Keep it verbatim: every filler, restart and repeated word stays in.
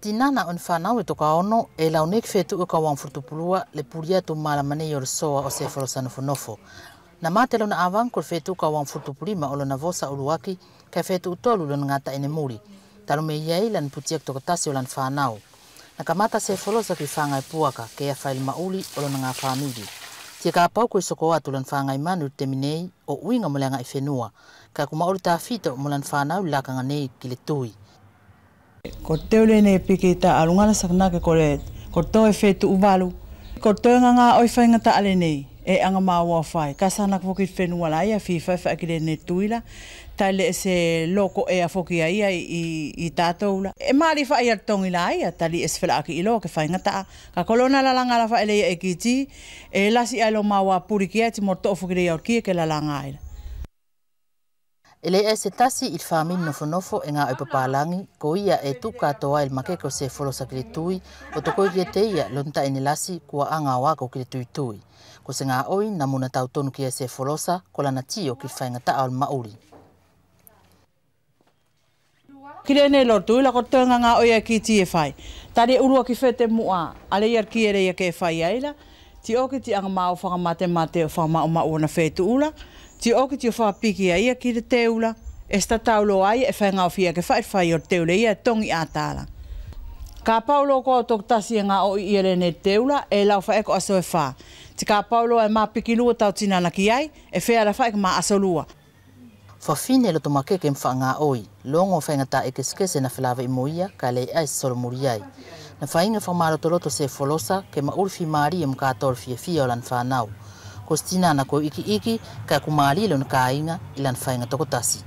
Tinana o ni fanau e tokaono e lau nei ki fetu'u e kauagafulu tupulua le puli atu malamanei o le soa o Sefolosa Nofonofo. Na mate lona avaga ko le fetu'u kauagafulu tupulima o lona vosa uluaki, kae fetu'u tolu lona gata'i ne muli. Talu mei ai lana putiaki tokotasi o lana fanau. Na kamata Sefolosa ki faga e puaka ke ia fai le mauli o lona ga famili. Tia kapau koi soko atu lana fagai manu i le temi nei o uiga mo le aga'i fenua, kae kua mauli tafito mo lana fanau i le lakaga nei ki le tui. Ko le teu lenei e piki i ta'a lugala sakanaka ko le, ko le toe fetu'u valu. Ko le toe gagaoi faigata'a lenei e agamaua o fai, ka sakanaka foki i le fenua la ia fifai fa'a ki lenei tui la. Tali e se loko ea foki ia i, i tatou la. E mali fa'a ia le togi la ia, tali e se fela'aki iloa ke faigata'a. Ka ko lona lalaga la fa'a e le ia e kiti, e lasi ai lo maua puli ki ai ti mo le to'o foki le ia o le kie ke lalaga ai la. E le'ai se tasi i le famili Nofonofo e gaoi papalagi, ko ia e tu'u katoa ai le makeke o Sefolosa ki le tui, o tokoi kiate ia lona ta'ine lasi kua aga o ako ki le tuitui. Ko se gaoi na muna tautonu ki ai Sefolosa ko lana tio ki le faigata'a o le mauli. Ki lenei lotu i la ko le toe gagaoi a kiti e fai. Tali e uluaki fete mu'a, a le ia le kie le ia ke fai ai la. Ti oki ti agamau fakamatemate o fakama'uma'u ona fetu'u la. Ti oki ti o fakapiki a ia ki le teu la. E se tatau loa ia e fai gaofia ke fai le fai o le teu le ia e togi atala. Kapau loa ko au tokotasi e gaoi ia lenei teu la e lau fa'eko aso e fa. Ti kapau loa e ma piki lua tau tinana ki ai, e feala fai ke ma aso lua. Fafine loto makeke ma fa'agaoi, logo faigata'a e kesekese na felave'i mo ia, ka le'ai se solo muli ai. Na faiga fakamalotoloto Sefolosa ke mauli fimalie mo katoa le fiafia o lana fanau. Ko se tinana koi ikiiki, ka kua mali lona kaiga i lana faiga tokotasi.